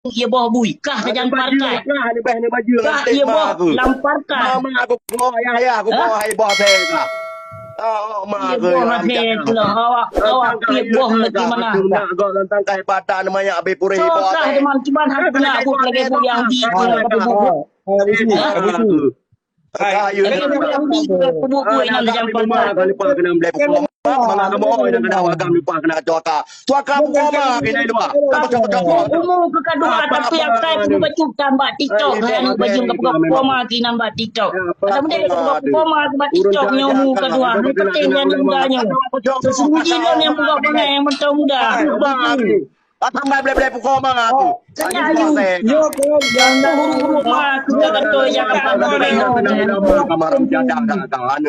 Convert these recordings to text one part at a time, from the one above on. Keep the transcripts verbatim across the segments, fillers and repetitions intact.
Ié boh bui, kah tajam parkai. Kah ié boh lam parkai. Mama aku boh, ya, ya, aku boh, hai boh saya kah. Oh, ma aku boh saya kah. Awak, awak ié boh lagi mana? Kau tentang kai patah nama ya, be purih boh. Kah teman-teman, hak kena aku lagi bu yang di. Umu keu kadua, tapi akai keu bacut tambah TikTok, hai aneuk bajeueng keu pukoma kinan bak TikTok. Kata bendeh keu pukoma keu bak TikTok nyoe umu keu kadua, hai penting nyan muda nyoe. Sesungguhnya lôn nyang muda bangai nyang mantong muda. Atamba blé-blé pukoma aku. Kena ayu. Yo, kalau yang huru-huru ma kita kata yang apa.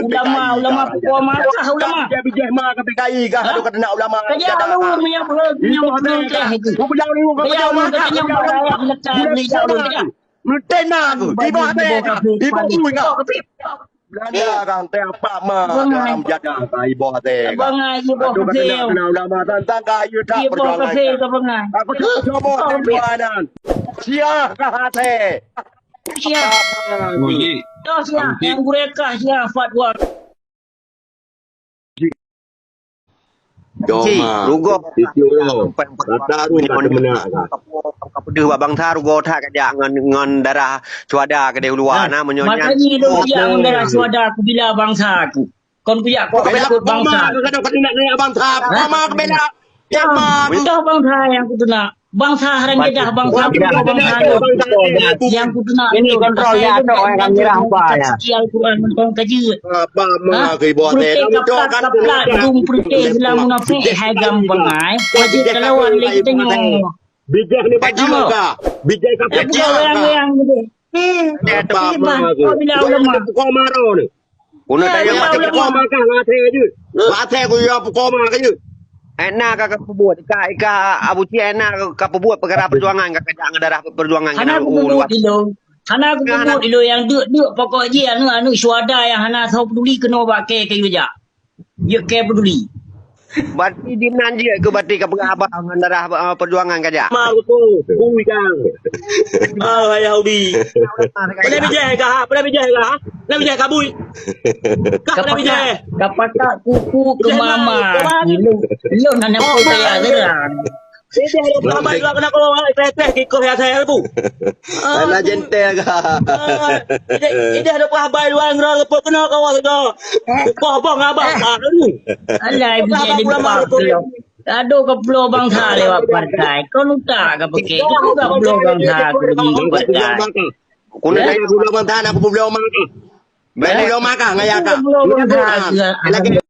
Ulama, ulama pukoma kah ulama? Bijéh ma ka P K I kah, aduh, kata nak ulama. Kaya ulama yang berhenti, yang berhenti. Kaya ulama katanya berhenti. Meuteuna aku, iboh até ka, iboh bui ka. Belanda ka, teuh apak ma, dalam jadah ka, iboh até ka. Aduh, ka keuneuk keunan ulama tantang ka, ayu that perjuangan ka. Aku cuba-cuba até dua nan. Sia ka até. Sia. Apak ma. Toh sia, nyang gurée kah sia fatwa. Doma. Rugoh. Siti uroe. Rata rugoh meunak. Ka peudeuh bak bansa rugoh that kajak ngon, ngon darah syuhada keudeh uluwa na meunyoe nyan. Makanya dong kujak ngon darah syuhada kubila bansa ku. Kon kujak kok bela bangsa. Kau nak kena bangsa. Apa ma kebela? Dah bangsa yang kutunak. Bangsa haram jadah, bangsa buta, bangsa lôn. Nyang kutunak ini lôn, kontrol ya, tok yang kami rampa ya. Suci Al-Quran mantong ka jeuet. Apa ma ke ibu ate? Kamu tok kan kaplak dung peureuteh lam munafik hai gam bangai. Wajib kalawan lé kita nyoe. Bijak ni baju ka. Bijak ka baju ka. Apa ma ke? Kau bila ulama. Kau maro ni. Kena tanya pukoma kah, latih aja. Latih ku ya pukoma aja. Ena ka, ka peubuet, ka, ka Abu Cik ena ka peubuet peukara perjuangan, ka kajak ngon darah perjuangan. Hana ku peubuet ilo. Hana ku peubuet ilo yang deuk-deuk pokok jih aneuk-aneuk syuhada yang hana soe peduli keunoe bak kée kayu jak. Jeuet kée peduli. Berarti di nan jeuet keu berarti ka peugah abang ngon darah, eh, perjuangan kajak. Ma beutôi. Bui kang. Ah, Yahudi. Pada bijéh kah? Pada bijéh kah? Pada bijéh kabui. Kah pada bijéh? Kapatak kuku ke mama. Lu, lu nak nampak saya terang. Sini ada perabai luar kena kau, eh, kretek kikoh ya saya tu. Mana jentel kah? Ini ada perabai luar ngerang lepok kena kau tu. Upah bang abang. Alah, bijéh di bawah tu. Aduh, kepala bangsa lewat partai. Kau luta ke pakai? Kau kepala bangsa aku lagi di partai. Kau nak tanya kepala bangsa, nak kepala bangsa. Beli bangsa, ngaya kah? Kepala bangsa. Lagi